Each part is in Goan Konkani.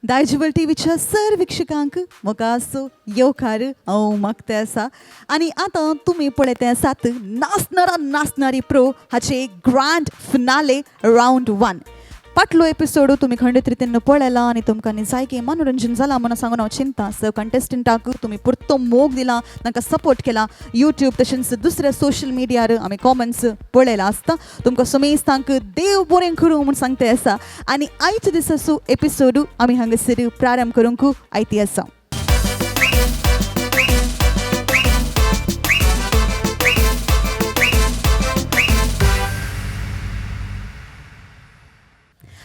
दायजिवल टीव्हीच्या सर वीक्षकांक मोगासो येवकार हांव मागता आसा आनी आतां तुमी पळयते आसात नाचणारा नाचणारी प्रो हाचे ग्रँड फिनाले रावंड वन. फाटलो एपिसोड तुमी खंडीत रितीन पळयला आनी तुमकां जायके मनोरंजन जाला म्हणून सांगून हांव चिंता. स कंटेस्टंटाक तुमी पुरतो मोग दिला, तांकां सपोर्ट केला. यूट्यूब तशेंच दुसऱ्या सोशल मिडियार आमी कॉमेंट्स पळयला आसता. तुमकां समेस्तांक देव बरें करूं म्हूण सांगते आसा आनी आयच्या दिसाचो एपिसोड आमी हांगासर प्रारंभ करूंक आयती आसा.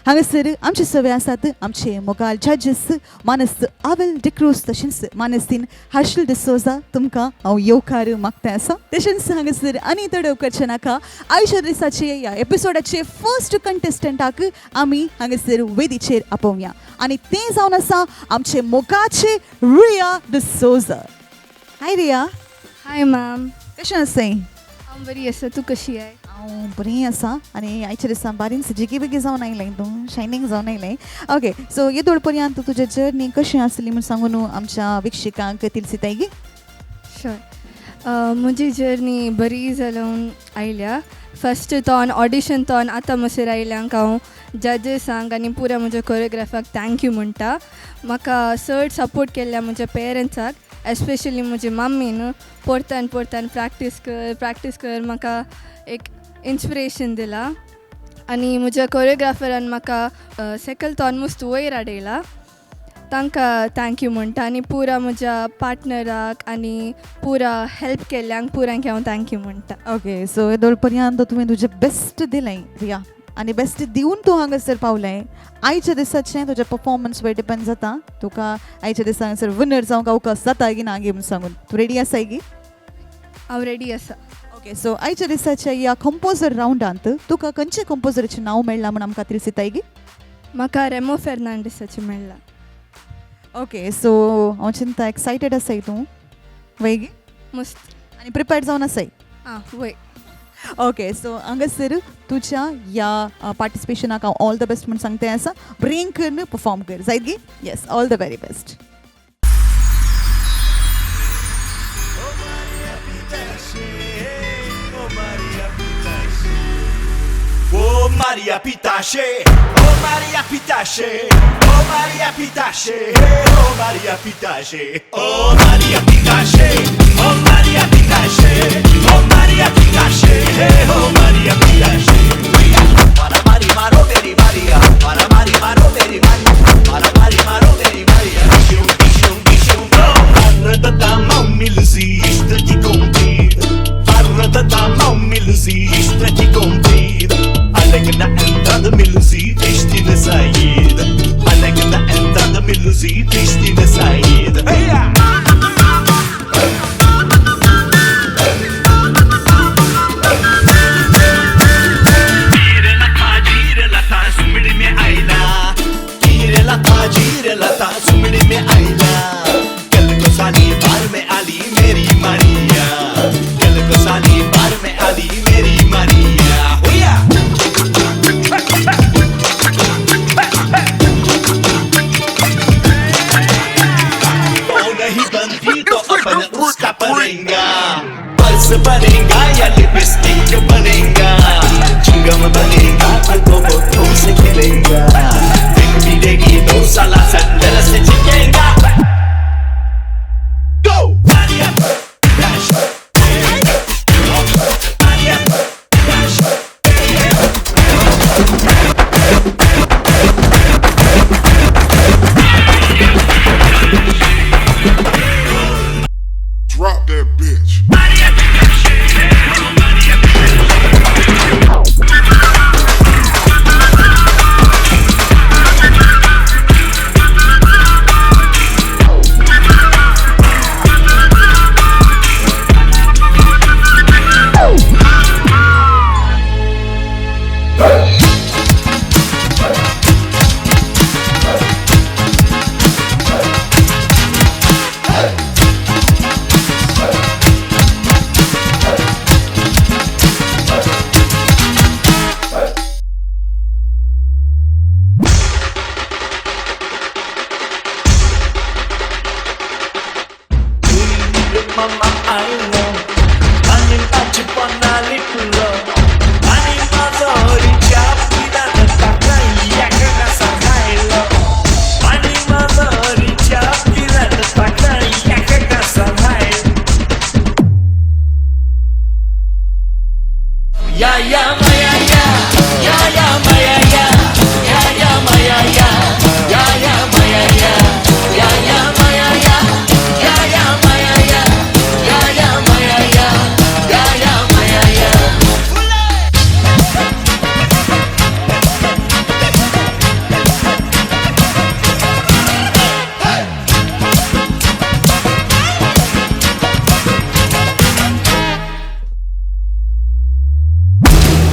हांगासर आमचे सवे आसात आमचे मोगाल जजीस मानस आवेल डिक्रूज तशेंच मानसीन हर्षल डिसोजा. तुमकां हांव येवकार मागता आसा. तशेंच हांगासर आनी तडव करचें नाका, आयच्या दिसाचे ह्या एपिसोडाचे फर्स्ट कंटेस्टंटाक आमी हांगासर वेदीचेर आपोवया आनी तें जावन आसा आमचे मोगाचे रिया डिसोजा. हाय रिया. हाय मॅम. कशें आसाय? हांव बरी आसा, तूं कशी आहे? हांव बरी आसा आनी आयच्या दिसा बारीन जिगी बिगी जावन आयलें, तूं शायनींग जावन आयलें. ओके, सो येदोळ पर्यंत तुजें जर्नी कशें आसली म्हूण सांगून न्हू आमच्या वीक्षकांक तिलसिताय गी. शुअर. म्हजी जर्नी बरी जावन आयल्या. फस्ट तोन ऑडिशन तोन आतां मसर आयल्यांक हांव जजीसांक आनी पुरा म्हज्या कोरियोग्राफाक thank you म्हणटा. म्हाका चड सपोर्ट केल्ल्या म्हज्या पेरंट्साक, एस्पेशली म्हजी मम्मीन परतान परतान प्रॅक्टीस कर, प्रॅक्टीस कर, म्हाका एक इन्स्पिरेशन दिला. आनी म्हज्या कोरियोग्राफरान म्हाका सेकल तोन मुस्त वयर हाडयला, तांकां thank you म्हणटा. आनी पुरा म्हज्या पार्टनराक आनी पुरा हेल्प केल्ल्यांक पुरांक हांव thank you म्हणटा. ओके, सो येदोळ पर्यंत तुवें तुजें बेस्ट दिलें रिया आनी बेस्ट दिवन तूं हांगासर पावलें. आयच्या दिसाचें तुजें परफॉर्मन्स वयर डिपेंड जाता तुका आयच्या दिसा हांगासर विनर जावंक अवकाश जाता की ना गी म्हूण सांगून. तूं रेडी आसाय गी? हांव रेडी आसा. ओके, सो आयच्या दिसाच्या ह्या कंपोजर रावंडांत तुका खंयचे कंपोजराचें नांव मेळ्ळां म्हूण आमकां तिलसिताय गी? म्हाका रेमो फेर्नांडीसाचें मेळ्ळां. ओके, सो हांव चिंता एक्सायटेड आसाय तूं वय गी? मस्त. आनी प्रिपेर्ड जावन आसाय? आं, वय. ओके, सो हांगासर तुज्या ह्या पार्टिसिपेशनाक हांव ऑल the best म्हूण सांगते आसा. ब्रेन करून परफॉर्म कर जायत गी? Yes, all the very best. Oh Maria Pitache, oh Maria Pitache, oh Maria Pitache, oh Maria Pitache, oh Maria Pitache, oh Maria Pitache, oh Maria Pitache, oh Maria Pitache. Mara Mari Maro Meri Maria, Mara Mari Maro Meri Maria, Mara Mari Maro Meri Maria. Bicho, bicho, bicho, Farra da mão, isto aqui comprido. Farra da mão, isto aqui comprido. Alegre na entrada, meluzi, triste na saída. Alegre na entrada, meluzi, triste na saída. Hey! Lata सुमड़ी में आईला, तीर लता जीर लता सुमड़ी में आईला। कल को साली बार में आली मेरी मारिया, कल को साली बार में आली मेरी मारिया। होया तो नहीं बनती तो अपन उसका परेंगा, पर्स बनेगा या लिपस्टिक बनेगा, चुंगम बनेगा तो वो से खेलेगा, एक मिलेगी तो साला संदर से चिकेगा। Go! Maria, dash, Maria, dash. Drop that bitch. मामा आयलो आनी ताचे पोंदा लिपलो आनी माजोरीच्या पिरान ताका एका सांगायलो आनी माजोरीच्या पिरान ताका एका सांगायलो. Ya ya maya ya ya ya maya ya ya ya maya ya ya ya maya ya ya ya maya ya ya ya maya ya ya ya maya ya ya ya maya ya.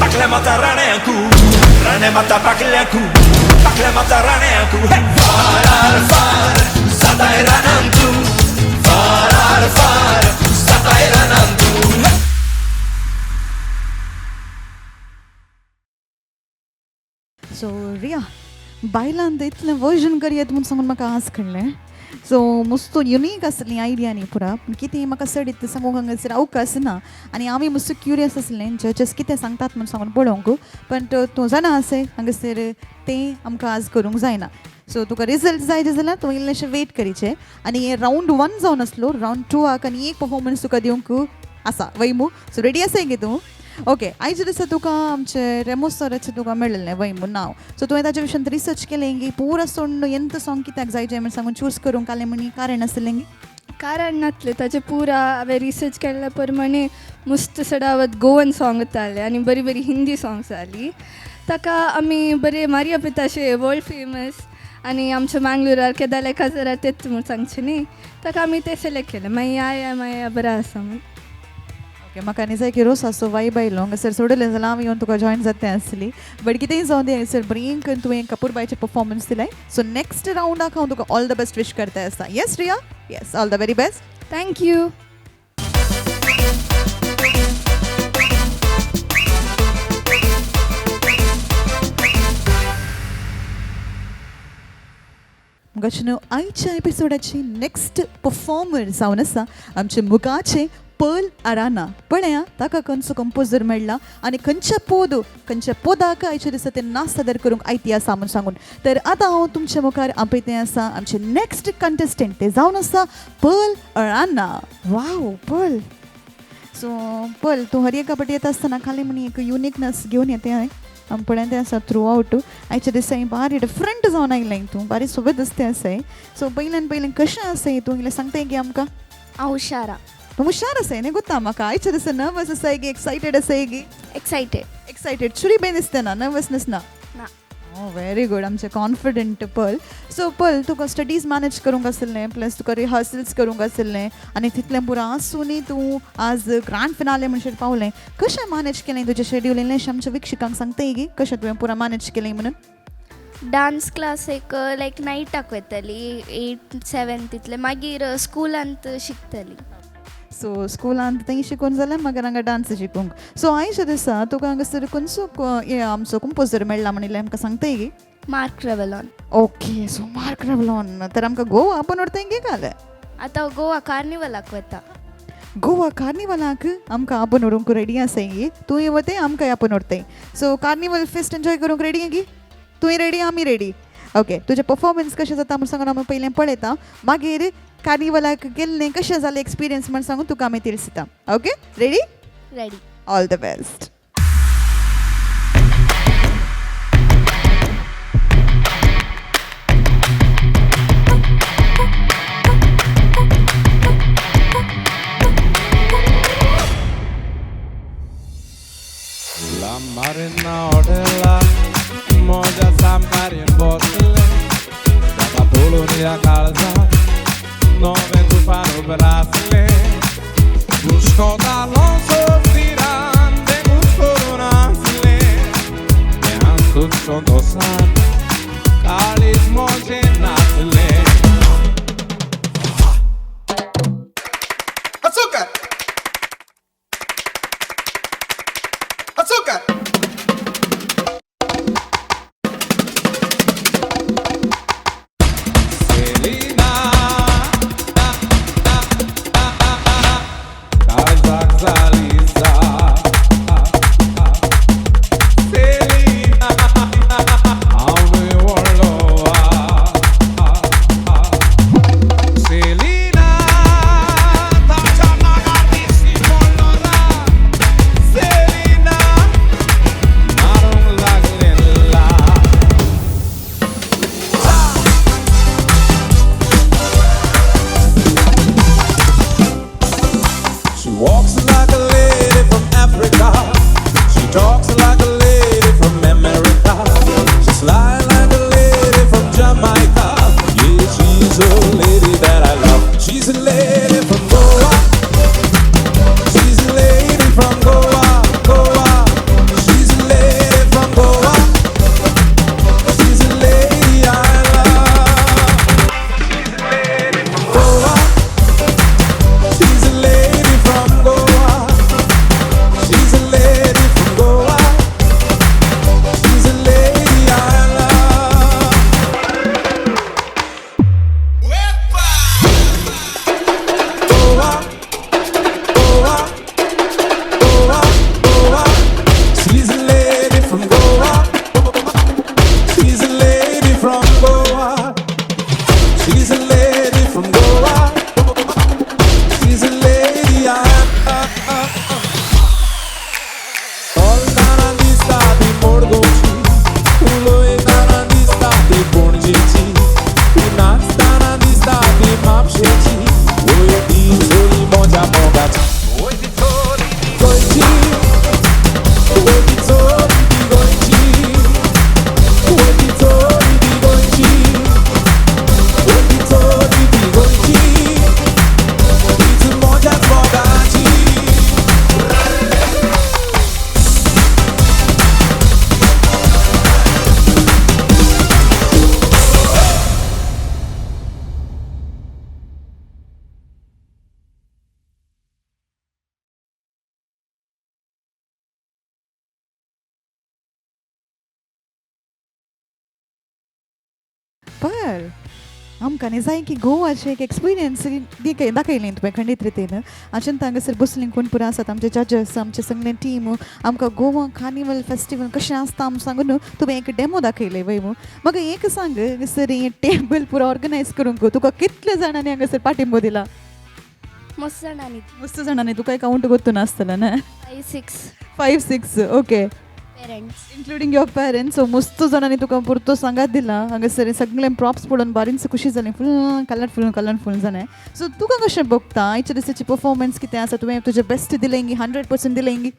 Pakle mata raneanku, rane mata pakleanku, pakle mata raneanku. Hey! Farar far, satai ranantu, farar far, satai ranantu. Hey! So Riya, बायलान इतलें वर्जन करयेत म्हूण सांगून म्हाका आज कळ्ळें. सो मस्त युनीक आसली आयडिया न्ही पुरा, पूण कितें म्हाका चड इतलें सांगूंक हांगासर अवकाश ना आनी आमी मस्त क्युरियस आसलें जजस कितें सांगतात म्हूण सांगून पळोवंक, पण तूं जाणा आसय हांगासर तें आमकां आज करूंक जायना. सो तुका रिजल्ट जाय जाल्यार तूं इल्लेशें वेट करीचें आनी हें रावंड वन जावन आसलो, रावंड टू आक आनी एक परफॉर्मन्स तुका दिवंक आसा वय मू. सो रेडी आसाय गे तूं? ओके, आयज दिसा तुका आमचे रेमो सराचें तुका मेळिल्लें वय मू नांव. सो तुवें ताजे विशयान रिसर्च केलें गी पुरा सोडून एंत सॉंग कित्याक जाय जें म्हण सांगून चूज करूंक आलें म्हणी कारण आसलें गी? कारण नातलें ताचें पुरा हांवें रिसर्च केल्ल्या प्रमाणे मस्त सडावत गोवन सॉंग जालें आनी बरी बरी हिंदी सॉंग्स जाली. ताका आमी बरे मारिया पिताशे वर्ल्ड फेमस आनी आमच्या मांगलोरार केदाले काजरार तेच म्हूण सांगचें न्ही, ताका आमी तें सिलेक्ट केलें. मागीर या या माया बरें आसा म्हूण. ओके, म्हाका न्ही जाय की रोसाचो वायब आयलो हांगासर सोडलें जाल्यार आमी येवन तुका जॉयन जाता आसली, बट कितेंय जावं दी हांगासर बरें करून तुवें कपूरबायचें परफॉर्मन्स दिलें. सो नेक्स्ट रावंडाक हांव तुका ऑल the best wish करता आसा. Yes Riya, yes, all the very best. Thank you. मुगाचे आयच्या एपिसोडाची नेक्स्ट परफॉर्मर जावन आसा आमचे मुगाचे पर्ल आराना. पळया ताका खंयचो कंपोजर मेळ्ळा आनी खंयच्या पोद खंयच्या पोदाक आयच्या दिसा ते नाच सादर करूंक आयती आसा म्हूण सांगून. तर आतां हांव तुमच्या मुखार आपयतें आसा आमचे नेक्स्ट कंटेस्टंट, ते जावन आसा पर्ल अराना. वाव पर्ल. सो पर्ल, तूं हर एका पाटी येता आसतना खाली म्हणी एक युनिकनस घेवन येता हांवें आमी पळयता तें आसा थ्रू आवट. आयच्या दिसा बारी डिफरंट जावन आयलें तूं, बारी सोबीत दिसतें आसाय. सो पयल्यान पयलें कशें आसाय तूं इल्लें सांगताय गे आमकां? हांव हुशार. तूं हुशार आसाय न्ही? गोत्ता म्हाका आयच्या दिसा नर्वस आसाय गी एक्सायटेड आसाय गी? एक्सायटेड. एक्सायटेड चुरी बेन दिसता ना, नर्वसनेस ना? ना. ओ व्हेरी गूड, आमचें कॉन्फिडंट पर्ल. सो पर्ल, तुका स्टडीज मॅनेज करूंक आसलें, प्लस तुका रिहर्सल्स करूंक आसलें आनी तितलें पुरो आसुनूय तूं आज ग्रांड फिनाले म्हणसर पावलें. कशें मॅनेज केलें तुजें शेड्यूल इल्लेंशें आमच्या वीक्षकांक सांगताय गी कशें तुवें पुरो मॅनेज केलें म्हणून? डांस क्लासीक लायक नायटाक वयताली 8 7 तितलें, मागीर स्कुलांत शिकताली. सो स्कुलांत थंय शिकून जाल्यार मागीर हांगा डांस शिकूंक. सो आयच्या दिसा तुका हांगासर खंयचो आमचो कंपोजर मेळ्ळा म्हणिल्लें आमकां सांगताय गी? Mark Revelon. Okay, so Mark Revelon तर आमकां गोवा आपोवन व्हरताय गे काल? आतां गोवा कार्निवलाक वता. गोवा कार्निवलाक आमकां आपोवन व्हरूंक रेडी आसाय गी? तूंय वताय आमकांय आपोवन व्हरताय. सो कार्निवल फेस्ट एन्जॉय करूंक रेडी गी? तूंय रेडी आमी रेडी. ओके, तुजें परफॉर्मन्स कशें जाता म्हूण सांगून आमी पयलें पळयता, मागीर कार्निवलाक गेल्लें कशें जालें एक्सपिरियन्स म्हूण सांगून तुका आमी तिळसिता. Okay, ready? Ready. All the best. La marina odela, moja samarin bosle, da Polonia calza, nove tufano brasle, busco d'Alonso tirante cuscoronasle, e antuccio dosan, calis mogenasle. Azúcar. Azúcar. Selena. Rosalisa. Selina, हांव व्हडलो. सेलिना, ताच्या नागार दिश्टी पडलो ना. सेलिना, मारूंक लागलें ला. She walks like a lady from Africa. She talks like a lady from America. She slides like a lady from Jamaica. Yeah, she's a lady that I love. She's a lady from Goa. She's a lady from Goa, Goa. She's a lady from Goa. She's a lady I love. She's a lady from Goa. She's a lady from Goa. She's a lady from Goa. She's a lady I love. Goa, Goa, Goa, Goa. She's a lady from Goa. She's a lady from Goa. She's a lady from Goa. She's a lady I. चलताना दिसता ती मडगांवची, उलयताना दिसता ती पणजेची, ती नाचताना दिसता ती म्हापशेची. वय ती चली म्हज्या मोगाची. गोंयची, वय ती चली ती गोंयची, वय ती चली ती गोंयची, वय ती चली ती गोंयची, तीच म्हज्याच मोगाची. पर आमकां न्ही जाय की गोवाचें एक एक्सपिरियन्स दाखयलें तुवें खंडीत रितीन. आजून हांगासर बसलीं कोण पुरो आसात, आमचे जजस, आमचे सगळे टीम. आमकां गोवा कार्निवल फेस्टिवल कशें आसता आम सांगून तुवें एक डेमो दाखयलें वय मू. म्हाका एक सांग, हांगासर हें टेबल पुरो ऑर्गनायज करूंक तुका कितले जाणांनी हांगासर पाठिंबो दिला? मस्त जाणांनी. मस्त जाणांनी. तुका कावंट गोत्तू नासतलें ना? 5 6. 5 6, okay. Parents. Including your parents. So मस्त जाणांनी तुका पुरतो सांगात दिला. हांगासर सगळें प्रॉप्स पळोवन बारींच खुशी जालें, फूल कलरफूल कलरफूल जालें. सो तुका कशें भोगता आयच्या दिसाची परफॉर्मन्स कितें आसा? तुवें तुजें बेस्ट दिलें, 100% दिलें?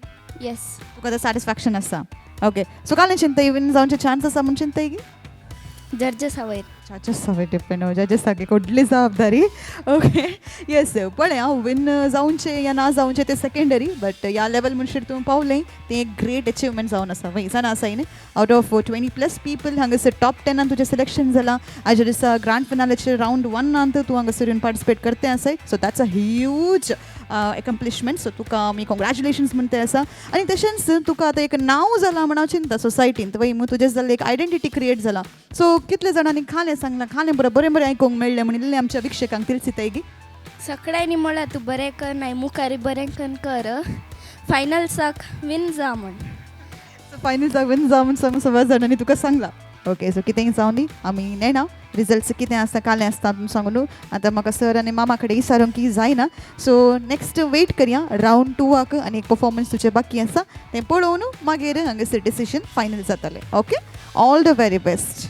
येस. तुका आतां सॅटिस्फॅक्शन आसा? ओके, सो काल चिंता विन जावचे चान्स आसा म्हूण चिंताय की? जजेसा वयर. जजेसा वयर डिपेंड. जजेसाक व्हडली जबाबदारी. ओके, येस, पळय हांव विन जावचें या ना जावचें तें सेकेंडरी, बट ह्या लेवल म्हणशीर तूं पावलें तें एक ग्रेट अचिवमेंट जावन आसा वय जाणा आसा न्ही. Out of 20+ people हांगासर टॉप 10नान तुजें सिलेक्शन जालां. आयच्या दिसा ग्रांड फिनालेचेर रावंड 1नांत तूं हांगासर येवन पार्टिसिपेट करतें आसाय. So that's a huge accomplishment. So तुका आमी कॉंग्रॅच्युलेशन्स म्हणते आसा. आनी तशेंच तुका आतां एक नांव जालां म्हण हांव चिंता सोसायटींत वय मू, तुजें जाल्लें एक आयडेंटिटी क्रिएट जाला. सो कितले जाणांनी खालें सांगलां, खालें बरें बरें बरें आयकूंक मेळ्ळें म्हण इल्लें आमच्या विक्षकांक तिळसिताय गी? सगळ्यांनी म्हळां तूं बरें कर नाय मुखार बरें कन्न कर, फायनल्साक विन जा म्हण. सो फायनल्साक विन जा म्हण सांगून सगळ्या जाणांनी तुका सांगलां. ओके, सो कितेंय जावं दी, आमी नेणा रिजल्ट्स कितें आसता कालें आसता म्हूण सांगून. आतां म्हाका सर आनी मामा कडेन विचारूंक की जायना. सो नेक्स्ट वेट करया रावंड 2आक आनी एक परफॉर्मन्स तुजें बाकी आसा तें पळोवन मागीर हांगासर डिसिजन फायनल जातलें. Okay, all the very best.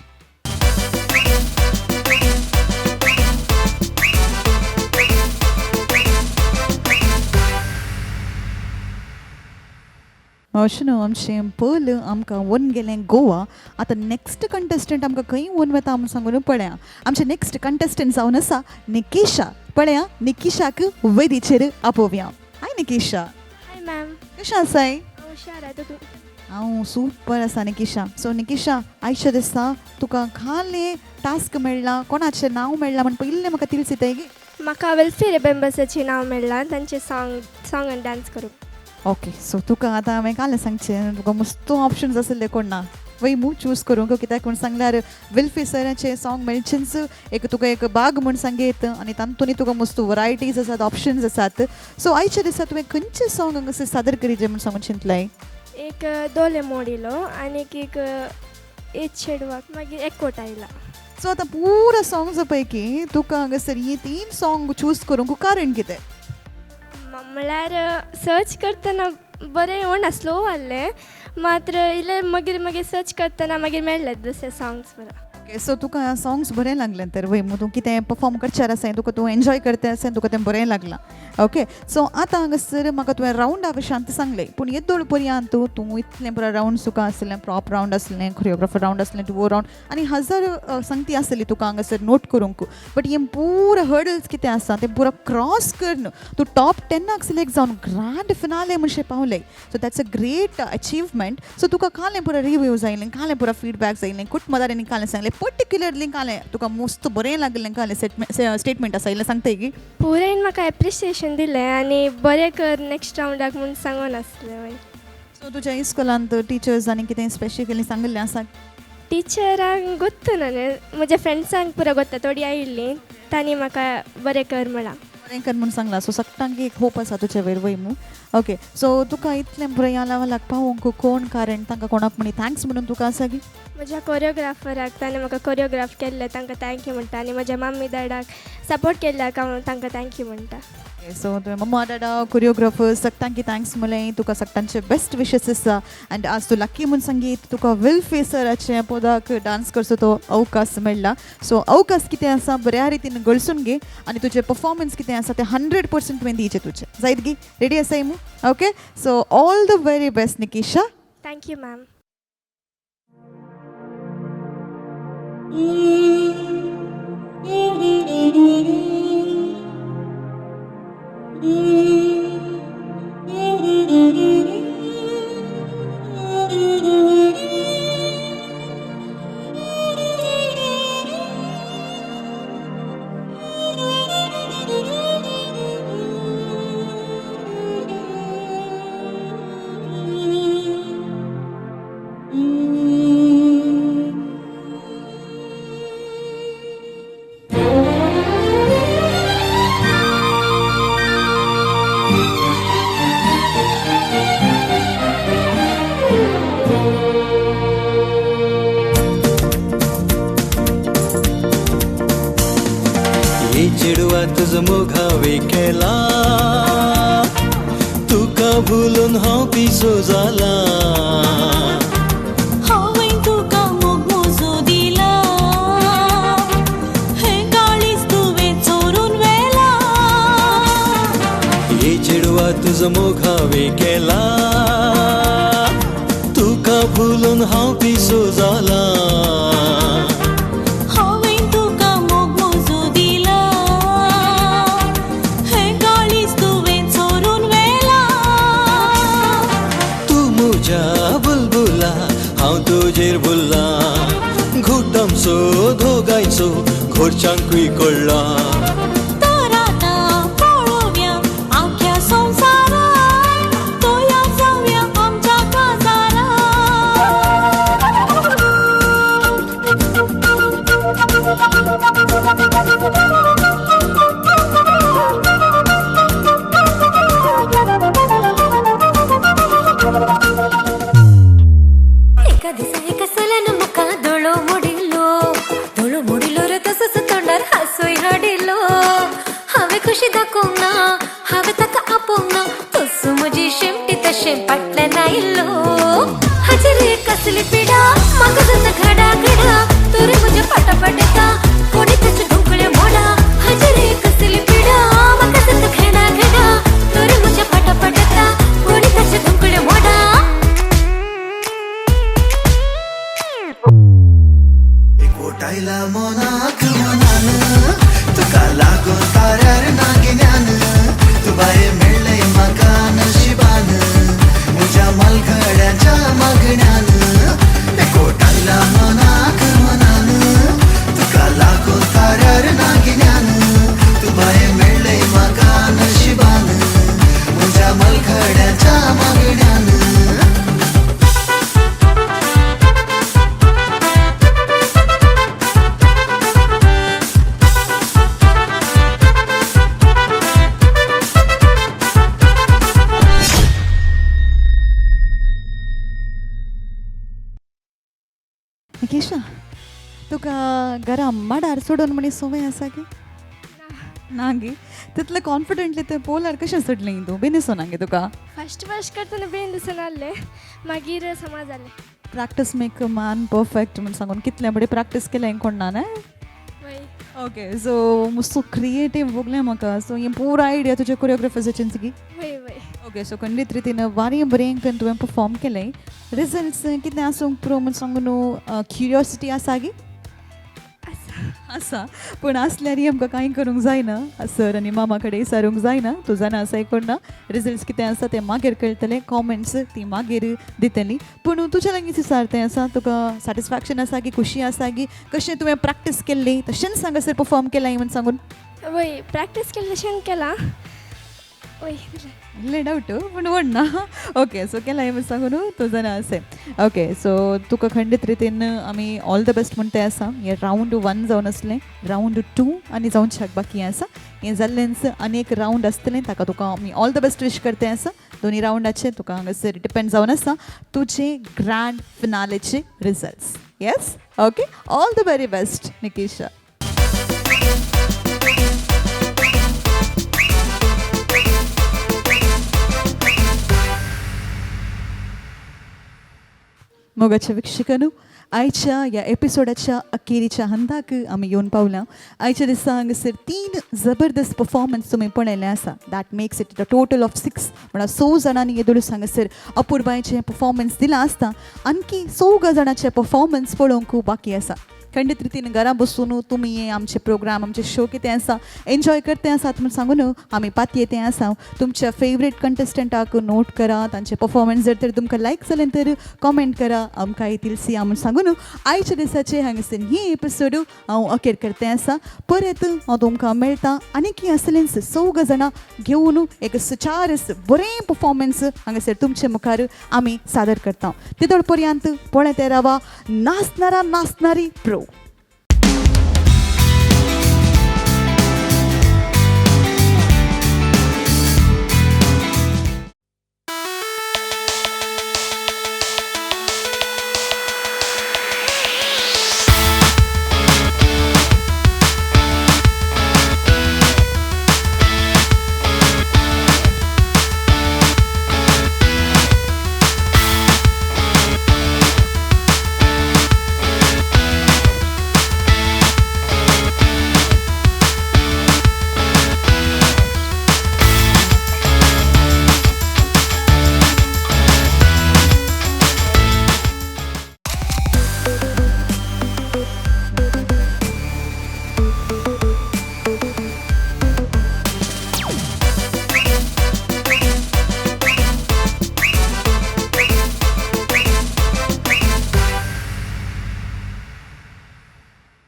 अशें न्हू आमचें पयल आमकां वन गेलें गोवा. आतां नेक्स्ट कंटेस्टंट आमकां खंय वन वता म्हूण सांगून पळया. आमचें नेक्स्ट कंटेस्टंट जावन आसा निकिशा. पळया, निकिशाक वेदीचेर आपोवया. हाय निकिशा. हाय मॅम. कशें आसाय? हांव हुशार आसा, तूं? हांव सुपर आसा निकिशा. सो निकिशा, आयच्या दिसा तुका खालें टास्क मेळ्ळां, कोणाचें नांव मेळ्ळां म्हण पयलीं म्हाका तिळसिताय गी? म्हाका वेलफेअर मेंबर्साचें नांव मेळ्ळां, तांचें सॉंग आनी डान्स करूंक. ओके, सो तुका आतां हांवें कालें सांगचें, तुका मस्त ऑप्शन्स आसले कोण ना? वय मू चूज करूंक कित्याक म्हूण सांगल्यार विल्फी सराचें सॉंग मेळचेंच एक तुका एक बाग म्हूण सांगयत आनी तातूंतय तुका मस्त वरायटीज आसात, ऑप्शन्स आसात. सो आयच्या दिसा तुवें खंयचें सॉंग हांगासर सादर करीजे म्हूण सांगून चिंतलें? एक दोले मोडिलो आनीक एक एक चेडवाक मागीर एकवट आयला. सो आतां पुरा सॉंग्सा पैकी तुका हांगासर ही तीन सॉंग चूज करूंक कारण कितें? म्हळ्यार सर्च करतना बरें येवना, स्लो आहलें मात्र इल्लें मागीर मागीर सर्च करतना मागीर मेळ्ळें दुसरे सॉंग्स बरें. ओके, सो तुका सॉंग्स बरें लागलें तर वय तूं कितें परफॉर्म करचें आसा तुका तूं एन्जॉय करता आसा तुका तें बरें लागलां. ओके, सो आतां हांगासर म्हाका तुवें रावंडा विशयांत सांगलें, पूण येदोळ पर्यंत तूं इतलें पुरो रावंड तुका आसलें, प्रॉप रावंड आसलें, कोरियोग्राफर रावंड आसलें, डुओ रावंड आनी हजार संगती आसली तुका हांगासर नोट करूंक, बट हें पुरो हर्डल्स कितें आसा तें पुरो क्रॉस करून तूं टॉप 10 सिलेक्ट जावन ग्रँड फिनाले म्हणशें पावलें. So that's a great achievement. So तुका कालें पुरो रिव्यूज आयलें, कालें पुरो फीडबॅक्स आयलें, कुटमदारांनी कालें सांगलें, पर्टिक्युलरली कालें तुका मस्त बरें लागलें कालें स्टेटमेंट आसा इल्लें सांगताय की? पुरायन म्हाका एप्रिसिएशन दिलें आनी बरें कर नेक्स्ट रावंडाक म्हूण सांगून आसलें. मागीर सो तुज्या इस्कुलांत टिचर्स आनी कितें स्पेसिफिकली सांगिल्लें आसा? टिचरांक गोत्त ना न्ही, म्हज्या फ्रेंड्सांक पुरो गोत्ता, थोडीं आयिल्लीं तांणी म्हाका बरें कर म्हळां. बरें कर म्हूण सांगलां. सो सगळ्यांक एक होप आसा तुजे वयर वय मू. ओके, सो तुका इतलें बरें ह्या लेवलाक पावोवंक कोण कारण, तांकां कोणाक म्हणी thanks म्हणून तुका आसा की? म्हज्या कोरियोग्राफराक, ताणें म्हाका कोरियोग्राफ केल्लें तांकां thank you म्हणटा आनी म्हज्या मम्मी डॅडाक सपोर्ट केल्ल्याक हांव तांकां thank you म्हणटा. सो तुवें मम्मा डॅडा कोरियोग्राफर सगळ्यांकी thanks म्हणलें, तुका सगळ्यांचे बेस्ट विशेस आसा आनी आज तूं लकी म्हूण सांगीत तुका विल्फी सराचें पदाक डांस करचो तो अवकाश मेळ्ळा. सो अवकाश कितें आसा बऱ्या रितीन गळसून घे आनी तुजें परफॉर्मन्स कितें आसा तें 100% तुवें दिवचें तुजें जायत गी? रेडी आसाय मू? Okay, so all the very best Nikisha. Thank you ma'am. चेडवा तुझ मोगावे केला, तुका भुलून हांव पिसो जाला. हांवें तुका मोग म्हजो दिला, हें काळीज तुवें चोरून व्हेला. हे चेडवा तुझ मोगावे केला, तुका भुलून हांव पिसो जाला. बुलबुला हांव तुजेर बुल्ला, घुटमसो दोगांयचो घरच्यांकूय कळ्ळा. तर आतां पळोवया आख्या संवसाराक, तोया जावया आमच्या मागण्यान, कोटायला. घरा माडार चडोन म्हणी संवय आसा की ना गे? तितलें कॉन्फिडंटली तें पोलार कशें चडलें तूं? बेन दिसना गे तुका? फस्ट फस्ट करतना बेन दिसनासलें, मागीर समा जालें. प्रॅक्टीस मेक मॅन परफेक्ट म्हण सांगून कितलें बरें प्रॅक्टीस केलें कोण ना न्हय? वय. ओके, सो मस्तो क्रिएटीव भोगलें म्हाका. सो हें पुरा आयडिया तुज्या कोरियोग्राफर्साचेंच की? वय वय. ओके, सो खंडीत रितीन वारी बरें करून तुवें परफॉर्म केलें. रिजल्ट्स कितें आसूंक पुरो म्हण सांगून क्युरियोसिटी आसा गी? आसा. आसा, पूण आसल्यारय आमकां कांय करूंक जायना, सर आनी मामा कडेन विचारूंक जायना. तूं जाणा आसाय कोण ना, रिजल्ट्स कितें आसा ते मागीर कळटले, कॉमेंट्स ती मागीर दितली. पूण तुज्या लागीं विचारतें आसा, तुका सॅटिस्फॅक्शन आसा की, खुशी आसा की, कशें तुवें प्रॅक्टीस केल्ली तशेंच हांगासर परफॉर्म केलां म्हूण सांगून? वय, प्रॅक्टीस केली तशें केलां, वय. इल्लें डावट पूण व्हड ना. ओके, सो केलां म्हूण सांगून तूं जाणा असें. ओके, सो तुका खंडीत रितीन आमी ऑल the best म्हणटे आसा. हें रावंड वन जावन आसलें, रावंड टू आनी जावच्याक बाकी आसा. हें जाल्लेंच आनी एक रावंड आसतलें, ताका तुका आमी ऑल the best wish करते आसा. दोनी रावंडाचे तुका हांगासर डिपेंड जावन आसा तुजे grand फिनालेचे results. Yes, okay, all the very best Nikisha. मोगाच्या वीक्षकांनो, आयच्या ह्या एपिसोडाच्या अखेरीच्या हंताक आमी येवन पावल्या. आयच्या दिसा हांगासर तीन जबरदस्त परफॉर्मन्स तुमी पळयलें आसा. That makes it the total of six, म्हणल्यार स जाणांनी येदोळूच हांगासर अपुरबायचें परफॉर्मन्स दिलां आसता. आणखी चौगा जाणांचे परफॉर्मन्स पळोवंक बाकी आसा. खंडीत रितीन घरा बसून तुमी हे आमचे प्रोग्राम, आमचे शो कितें आसा एन्जॉय करते आसात म्हूण सांगून आमी पातयेते आसा. तुमच्या फेवरेट कंटेस्टंटाक नोट करा, तांचे परफॉर्मन्स जर तर तुमकां लायक जालें तर कॉमेंट करा, आमकां येतील सिया म्हूण सांगून आयच्या दिसाचे हांगासर ही एपिसोड हांव अखेर करते आसा. परत हांव तुमकां मेळटा आनी आसलेंच चौग जाणां घेवन एक चार बरें परफॉर्मन्स हांगासर तुमचे मुखार आमी सादर करता. तितोड पर्यंत पळयत रावा नाचणारा नाचणारी प्रो.